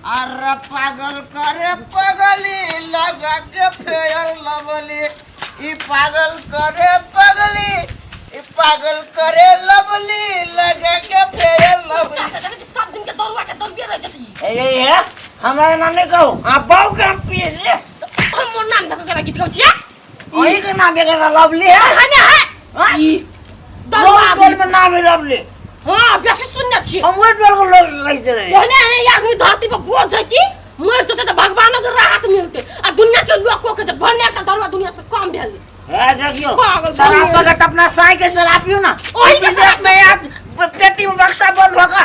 अरे पागल करे पगली लगा के फेयर लवली, ई पागल करे पगली, ई पागल करे लवली लगा के फेयर लवली। सब दिन के दरुआ के दरुए रह जती। ए ए ए, हमरा नाम नहीं कहू आ बाऊ के हम पिए ले। हम मोर नाम धक के गीत गाउ छिया। वही के नाम एकर लवली है। है ना है। हाँ? ई दरुआ लोग टोल में नाम है लवली। हां बेसी सुनने छी। हम वही टोल के लोग लग रहे। ओहने एहने आदमी धरती पर बोझ है कि मर जते त भगवानों के राहत मिलते आ दुनिया के लोगों के जे भने के दरुआ दुनिया से कम भेल। ए देखियो पागल शराब दुनिया। पकड़ अपना साई के शराब पियो ना। ओही के विदेश में यार पेटी में बक्सा बंद होगा।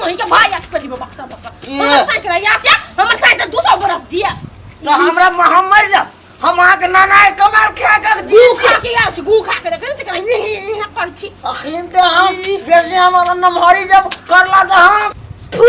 ओही के भाई एक पेटी में बक्सा बक्सा। ये। हमर साइकिल या क्या हमर साइकिल 200 बरस दिया। तो हमरा हम मर जा हम अहाँ के नाना के कमाल खा के जी गू छी। खा के आयल छी, गू खा के देखै ने छी इह इह कर छी। अखिन ते हम बेसी हमर नमहरी जब करला तऽ हम थू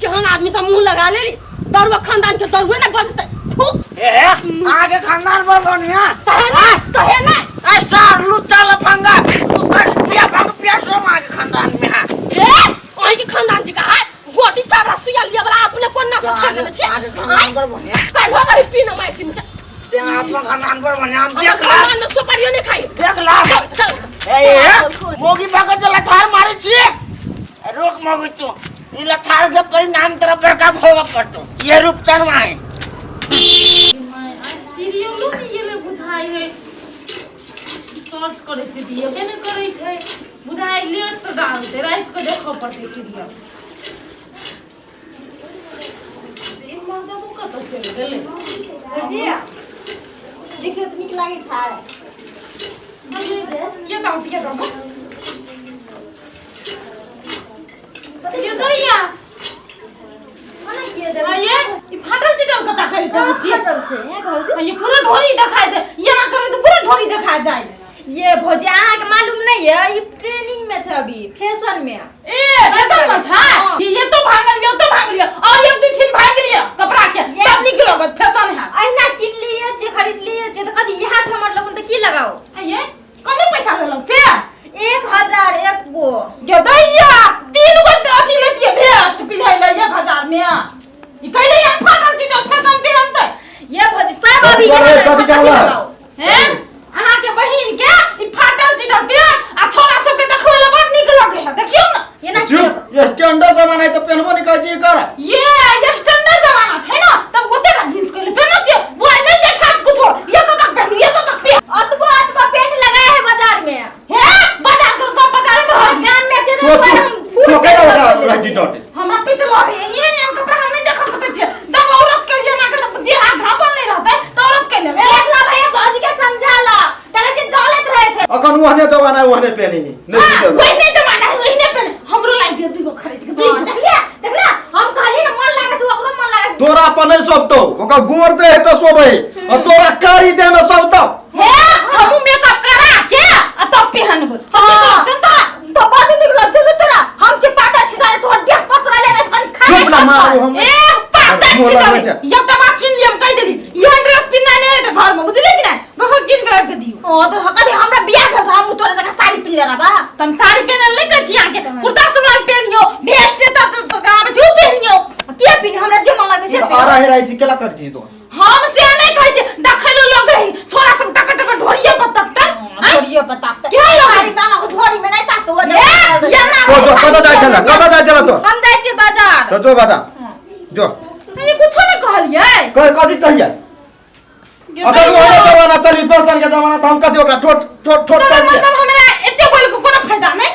केहन आदमी सब मुंह लगा लेली दरुआ खानदान के दरुए ने बजतै। थू ए अहाँ के खानदान पर बढ़िया कहे ना कहे ना। ए सार लुच्चा लफंगा पिया भंग पिया सब अहाँ के खानदान में है। ए ओही के खानदान जी का है गोटी काबरा सुइया लिया वाला अपने कोन ना से खा लेने छी। अहाँ के खानदान पर बढ़िया काल्हि हो रही पीना माइक में। तेना अपन खानदान पर बढ़िया हम हमर देख ला। खानदान में सुपारियो नहीं खाई। देख ला। चल, चल। ए, ए, मोगी भागत जे लथार मारे छी। रोक मोगी तू ई लथार के परिणाम तरफ बड़का भोग पड़तो। ये रूप चढ़वा है। सीरियलो नहि गेलै बुझाइ है, सर्च करै छै दिएबे नहि करै छै, बुझाइ लेट से डालतै, राति के देखऽ पड़तै सीरियल। ई मर्दबो कतऽ चलि गेलै? भौजी देखियौ तऽ नीक लागै छै। ये दाऊ ये दाऊ ये दैया। मना किए देबै? आ ये ई फाटल चिटल कता करि पड़ै छी? फाटल छै हे भौजी। आ ये पूरा ढोरी देखाय दे, ये ना करबै तऽ पूरा ढोरी देखा जाय। ये भौजी अहाँके मालूम नहीं है ई ट्रेनिंग में छै अभी फैशन में। ए फैशन में छै ये तो भांगल ये तो भांग लिया और एक दिन छिन भांग लिया कपड़ा के तब निक लगत फैशन है। अहिना किन लिए छै खरीद लिए छै तऽ कथी इएह छै हमर लगन तऽ की लगाओ? आ ये कमे पैसा लेलक से? 1000 एक गो। गे दैया 3 गो अथी लेतिए भेस्ट पिन्है ले 1000 में। ई कहले ये फाटल चिटल फैशन पिहनतै। ये भौजी सब अभी कथी इएह कथी कथी कहला? लगाओ? हैं अहाँ के बहिन के ई फाटल चिटल पेन आ छोरा सब के देखबै ले बड़ नीक लगे है, देखियौ ना। ये ना चुप ये स्टैंडर्ड जमाना है तो पहनबो नहीं करै छी कर। ये स्टैंडर्ड जमाना छै ना तब ओते का जींस के पहनना छै वो नहीं देखात कुछो, ये तो तक पहन ये तो तक पहन। अतबो अतबो पेंट लगाए है बाजार में। हे बाजार के बाजार में रह। गाम में छै तो तो तू हम फूल तो पेंट केना लगेले ओकरा छियै। छी डॉट। हमरा पित लगे ये ने कपड़ा हम नहीं देख सकै छियै, जब औरत के लिए ना के देह हाथ झापल नहीं रहतै त औरत के लेबै। देख ला भैया भौजी के समझा ला तले जे जलत रहे छै। अखन ओहने जमाना है ओहने पहने नहीं नहीं हां, बुझल। ओहने जमाना है ओहने पहने हमरो लाग दे दुगो खरीद के हां, दुगो। देखलिए देखला हम कहलिए ना मन लागे छै ओकरो मन लागे। तोरा पर नहीं शोभतौ ओकर गोर दे है तो शोभै और तोरा कारी दे में शोभतौ। हे हमू मेकअप करा के आ तब पहनबो। सब हां। लगतन तोरा तो बड़ नीक लगतौ ने तोरा। हम जे पाता छी सारे तोहर देह पसरा ले कनि खा चुप ना मारू हम। ए पाता मुँह छी लगबै तबे। छै। एकटा बात सुन लियौ हम कहि देली एहन ड्रेस पिन्हनाइ नहि हेतै घर में बुझलियै कि नहि? कखन कीन के राखि के दियौ। ओ तो कथी हमरा बियाह भेल छै हम तोरा जकाँ साड़ी पिन्हले रहबा। त हम साड़ी पहिनल नहि कहै छी अहाँके, कुर्ता सलवार पहिनियौ, भेस्ट त त गाबै छी उ पहिनियौ। किया पिन्ह हमरा जे मन लागै से आरा पिन्ह। हेराइ छी केला कर छी तो। हम से नहि कहै छी देखै ले लोग है छोरा सब टक टक ढोरिये पर तकतै। ढोरिये पर ताकतै। के लोग? साड़ी बाबा के ढोरी में नहि ताकतौ, ओ ए, ये ना तो जो कतऽ जाइ छला कतऽ जाइ छला तो? हम जाइ छियै बाजार। तो जो बाजार जो। ये कुछो नहि कहलियै। कह कथी कहियै? अगर ओहने जमाना चली फैशन के जमाना त हम कथी ओकरा ठोट ठोट ठोट तोरा चलिए। मतलब हमरा एते बोल के कोनो फायदा नहि।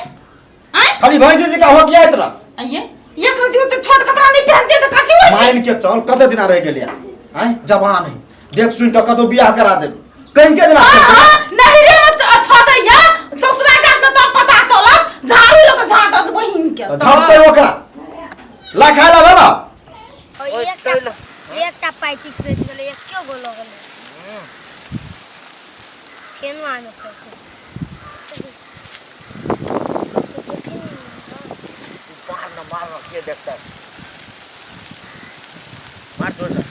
आँय? खाली भैंसी जी का हो गया इतना। आइए एक रति ओते छोट कपड़ा नहीं पहनते तो कथी होई? मान के चल कते दिना रह गेलिया आँय जवान है देख सुन के कतो बियाह करा देब कहीं के दिना। हाँ, हाँ, नहीं रे मत अच्छा दैया ससुरा जात न तो पता चलत झाड़ू लग झाटत बहिन के। झाड़ते ओकरा ला खाय ला भेला। ओइ एकटा चल। एकटा पाइ ठीक से गेलै एको गो लगल केना आने पड़तै। मार न मार न के देखता मार जोर से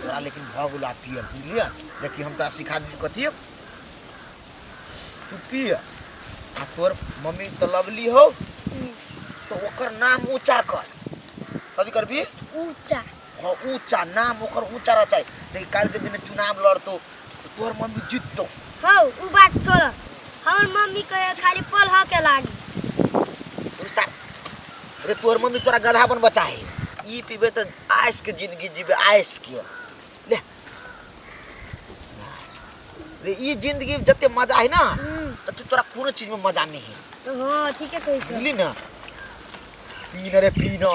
तोरा लेकिन भऽ गेल आब पियल बुझलियै। देखी हम तोरा सिखा दी कथी तू पिय आ तोर मम्मी तऽ लवली हौ तो ओकर नाम ऊंचा कर। कथी करबी? ऊंचा। हाँ ऊंचा, नाम ओकर ऊंचा रहता है। तो काल के दिन चुनाव लड़तो तो तोहर मम्मी जीततो। हौ उ बात छोड़, हमर मम्मी कहे खाली पढ़ के लागी। तोर अरे तोहर मम्मी तोरा गधा बन बचा है। ई पीबे तो आइस के जिंदगी जीबे, आइस के ले रे। ई जिंदगी जते मजा है ना तते तोरा कोनो चीज में मजा नहीं है। हां ठीक है कहै छ। बुझली ना? पी न रे पी न,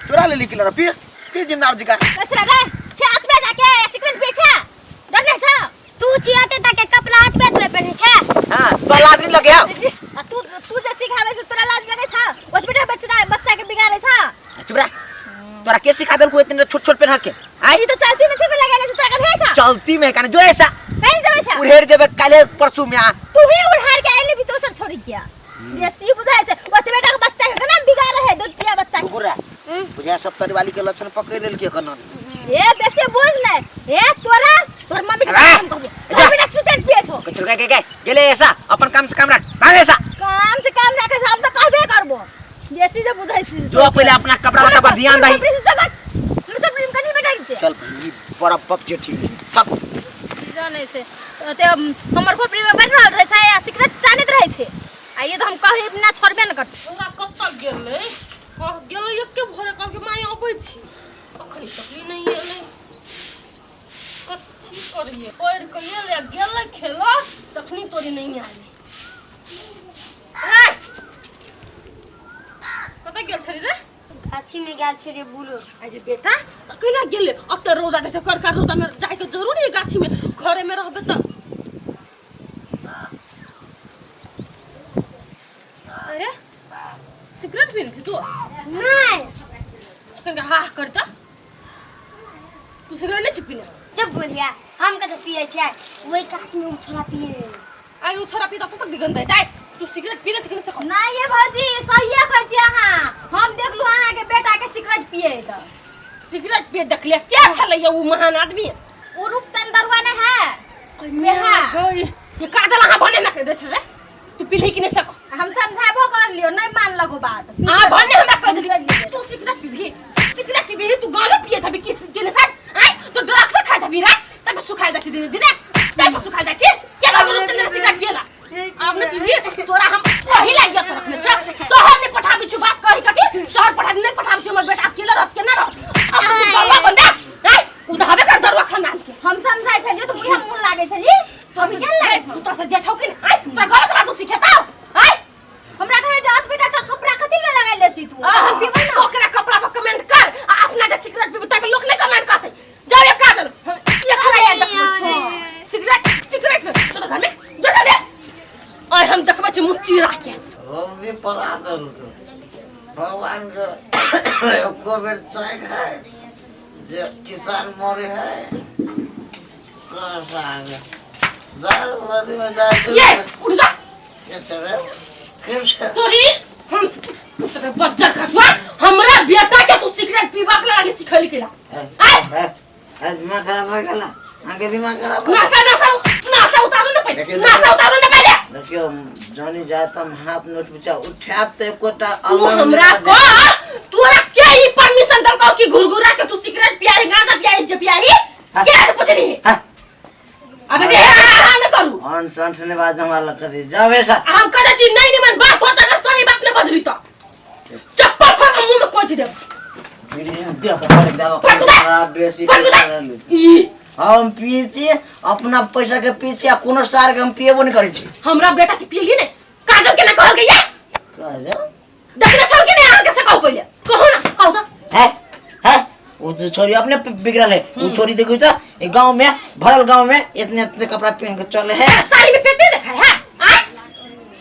चोरा ले ली पी पी जिमदार जी का कचरा रे छे हाथ में जाके सिगरेट पी छे, डर नहीं छे तू चियाते ताके कपड़ा हाथ में धोए पहने छे। हां तो लाज नहीं लगे। आ तू तू जे सिखावे छे तोरा लाज लगे छे? ओतबे बच्चा बच्चा के बिगाड़े छे। चुप रह, तोरा के सिखा देलको इतने छोट छोट पहना के? आई तो चलती में छे तो लगाले छे, तोरा के भेज छे चलती में काने जो ऐसा पहन जावे छे उड़ेर जेबे काले परसू में। आ तू ही उड़ार के आइले भी दोसर छोड़ी गया बेसी बुझाय छे। ओतबे टा के बच्चा के केना बिगाड़े है दूध पिया बच्चा के। गुरा बुझा सब तरी वाली के लक्षण पकड़ लेल के कनन। ए बेसी बोझ नै, ए तोरा तोर मम्मी के काम कहबो तोर बेटा सिगरेट पिए छो। कचरो के के गेले ऐसा अपन काम से काम रख, भाग ऐसा काम से काम रखे हम त कहबे करबो। बेसी जे बुझाय छी जो पहले अपना कपड़ा लत्ता पर ध्यान दही। चल चल ई बड़ा बप जेठी सब जानै छै ते हमर खोपड़ी में बैठ रहल रहे छै आ सिगरेट टानैत रहै छै। आ ये तो हम कहे ना छोड़बे न करतै। हमरा कतऽ गेलै? कह गेलै एके भोरे, कहलकै माय अबै छी, अखनी तकली नहि एलै। कथी करियै? पढ़ि कऽ एलै आ गेलै खेलऽ, तखनी तोरी नहि आएलै। कतऽ गेल छली रे? गाछी में गेल छलियै बुलो। अरे बेटा केना गेलै? अब तऽ रौदा देखै करका रौदा में जाइके जरूरी है गाछी में, घरे में रहबे तऽ। अरे सिगरेट पीने छी तू? नहीं। अखन हा करता तू सिगरेट नहीं छी पीने? जब बोलिया हम कतऽ पियै छियै, ओहि कात में छोरा पियै। आई उ छोरा पीता तो बिगन देतै। तू सिगरेट पीने छी कि नहीं से ना ये भौजी सहिए कहै छी अहाँ, हम देखलु अहाँ के बेटा के सिगरेट पियै त। सिगरेट पिए देखलियै के छलैया उ महान आदमी? उ रूपचंद दरुआ नहीं है मेहा। गई ये काजल अहाँ भने ना कर दे रे, तू पीली कि नहीं सको? हम समझाबो कर लियो नहीं मानलको बात। हां भने हमरा कह देली तू सिगरेट पीबी, सिगरेट पीबी तू गांजा पिए थबी कि जेने साथ आइ तो ड्रग्स खाइ थबी रे, तब सुखाइ जाइ छी दिने दिने, तब सुखाइ जाइ छी के करू रूपचंद सिगरेट पिएला? अब न पीबी तोरा हम ओही लागिया तो रखने छ, शहर नहीं पठाबी छु बात कही कथी शहर पठा नहीं पठाबी छु हमर बेटा अकेला रहत केना रह। अब तू दरुआ बंदा आइ उ दहबे कर दरुआ खानदान के। हम समझाइ छलियो तो मुहे मुंह लागै छली, हम केना लागै तू तोरा से जेठौ कि आइ तोरा गलत बात सिखेता आइ। हमरा कहे जे अत बेटा के कपड़ा कथि ले लगाइले छी तू? हम पीबै ना ओकरा कपड़ा पर कमेंट कर आ अपना जे सिगरेट पीबै ताके लोक नहीं कमेंट करतै। जाओ एक काजल एक लाया देखबै छी सिगरेट सिगरेट पे तो घर में जगा दे और हम देखबै छी मुँह चीरा के। रौदी पड़ा देलकै भगवान के एको बेर चाय खाय जे किसान मरे है दारू में जाय ये उठ जा के छे के छे तोरी हम तोरे बज्जर खसुआ हमरा बेटा के तू सिगरेट पीबा के लागी सिखैली केला आय अरे दिमाग खराब हो गेला आगे दिमाग खराब। नशा नशा नशा उतारू न पहिले, नशा उतारू न पहिले। देखियो जानी जाए त हम हाथ नोट बिचा उठाब त एकोटा तू हमरा कह तोरा के ई परमिशन देलकौ कि घुरघुरा के तू सिगरेट पियाई गांजा पियाई जे पियाई के से पूछनी है? अबे जे हां न करू अन संठ ने बाज हमरा लग कर जाओ ऐसा हम कहै छी नहीं निमन बात होता अगर सही बात ने बजली तो चप्पल खोल के मुंह में कोच देब। बेसी हम पिए छी अपना पैसा के पिए छी आ कोनो सार के हम पिएबो नहीं करै छी। हमरा बेटा के पियली ने काजल के ना कहल गया काजल देखने छल कि नहीं अहाँ के से कहू पहिले कहू ना कहू तो है है वो तो छोरी अपने बिगड़ल है। वो छोरी देखो तो गांव में भरल गांव में इतने इतने कपड़ा पहन के चले है। साड़ी में पेटे देखा है आ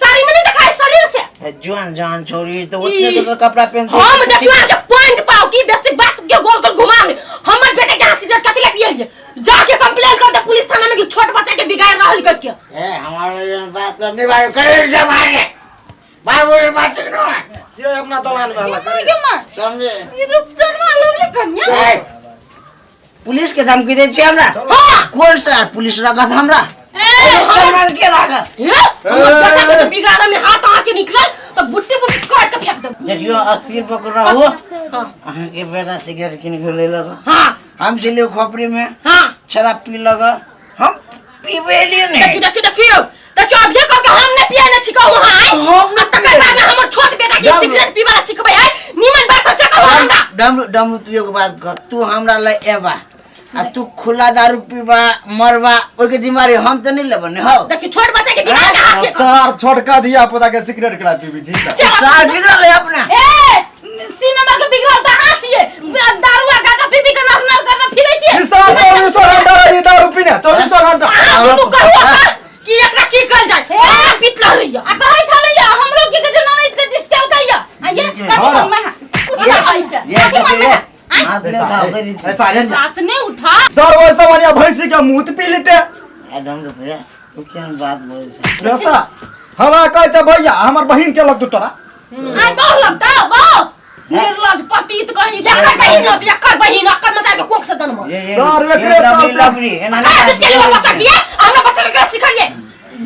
साड़ी में नहीं देखा है शरीर से है जवान जवान छोरी तो उतने तो कपड़ा पहन हम देखियो आके पॉइंट पाओ की बेसी बात के गोल गोल घुमा ले। हमर बेटा के हाथ सिगरेट कथि ले पियलिए जाके कंप्लेन कर दे पुलिस थाना में कि छोट बच्चा के बिगाड़ रहल करके। ए हमारे ये बात नहीं भाई कहीं जमाने बाबू ये बात नहीं है ये अपना दलान में हल्ला करे समझे ये रूपचंद मालूम ले कन्या पुलिस के धमकी दे छी हमरा। हां कौन सा पुलिस रखत हमरा? ए हमर के लागत ए हमर बेटा के बिगाड़ में हाथ आके निकलल तो बुट्टी बुट्टी काट के फेंक देब। देखियो अस्थिर पकड़ हो। हाँ। अहाँके बेटा सिगरेट किन के लेलक। हाँ। हम चलियो खोपड़ी में। हाँ। शराब पी लग, हम पीबे लिए नहीं। देखियो देखियो देखियो देखियो, अभिये कह के हम नहीं पिए नहीं छिकौ वहाँ आए। हम आ तकर बाद में हमर छोट बेटा के सिगरेट पीबा ला सिखबै है, नीमन बात हो से कहू हमरा। डमरू डमरू, तू एगो बात कह, तू हमरा ले एबा आ तू खुला दारू पीबा मरबा, ओइके जिम्मेवारी हम तो नहीं लेब ने हो। देखियो छोट बच्चा के बिना के हाथ के सर छोटका धिया पुता के सिगरेट करा पीबी ठीक है। सार बिगड़ल है अपना। ए सी नंबर के बिगड़ल त अहाँ छियै, दारू आ गांजा पी पी के नर नर करना फिरै छियै। ई सर 24 घंटा रही दारू पीने, 24 घंटा। अहाँ दुनू कहू ओकर कि एकरा की कहल जाय, हमरा पीत लहरैया। आ कहै छलैया हमरो की कहै छै ननैद के जिसकेलकैया आ ये कथी हाँ। मनमे है, ये कथी मनमे है? ये देखियो, हाथ में उठाओ के दी। ऐसा रे ना। हाथ नहीं उठा। सर वैसा बढ़िया भैंसी के मुंह पी लेते। ए डमरू भैया, तू केहन बात बोल छै? रसा हमरा कहै छै भैया हमर बहिन के लगतौ तोरा। आइ बहु लगता बहु निर्लज पतित कहीं। एकर बहिन होत, एकर बहिन अकर मचा के कोख से जन्म। ये ये सर, ये एकरे लबरी चलते- लबरी एना आ नहीं जिसके लिए बच्चा किया हमरा बच्चा के सिखलिए।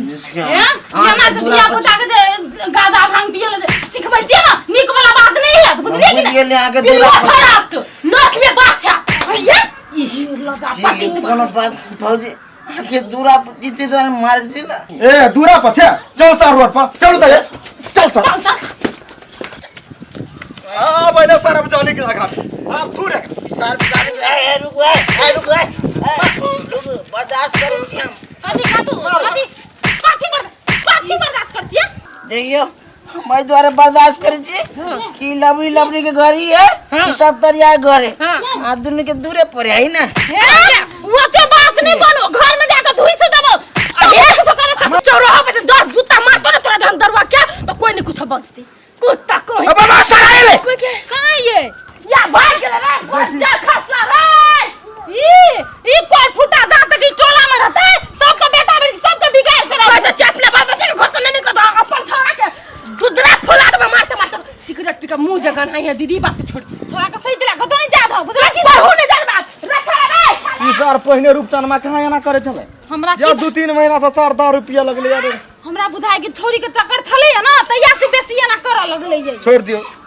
जिसके हैं? ये जे धिया पुता के जे गांजा भांग पिए ले जे सिखबै छियै ना, नीक वाला बात नहीं है, बुझलियै कि बुझि गेलियै अहाँके पिलुआ दूरा पर। फरात नख में बाछा भैया ई निर्लज आ पतित। कोनो बात भौजी, अहाँके दूरा पर जीते द्वारा मार छी ना। ए दूरा पर छे, चल सर रोड पर चल त, चल चल। चल चल। आ पहिले सर अब जाने के लगा आप थू रे। सर सर, ए ए, रुक ए ए, रुक ए ए, रुक, बर्दाश्त करै छी हम। कथी कथी कथी कथी कथी बर्दाश्त कर छियै? देखियो, हमारे द्वारा बर्दाश्त करै छी कि लबरी लबरी के घर ही है कि सब तरिया घर है। आ दुनू के दूरे पर है ना। हे वो के बात नहीं बनो, घर में जाकर धुई से देबो आ एक तो करे सब चौराहा पे 10 जूता मारतो ना तोरा धन दरवा के तो कोई नहीं कुछ बचती कुत्ता कोई। अब बाबा सर आएले। कहाँ ये या भाग गेले रे बच्चा खसला रे। ई ई कोई फुटा जात की टोला में रहते सबके बेटा बेटी सबके बिगाड़ के कोई तो अपने बाल बच्चे के घर से नहीं निकलतो, अपन छोरा के दुधरा फुला देबे मारते मारते। सिगरेट पी के मुंह जगन है दीदी, बात छोड़। छोरा के सही दिला कतो नहीं जात हो, बुझला कि पढ़ू नहीं जान बात रखा रे। ई सर पहिने रूपचनमा कहाँ एना करे छलै? हमरा या 2-3 महीना से सर दारू पिए लगलै यार। हमरा बुझाय कि छोरी के चक्कर छलैया ना, तहिया से बेसी एना करऽ लगलै ये। छोड़ दियौ।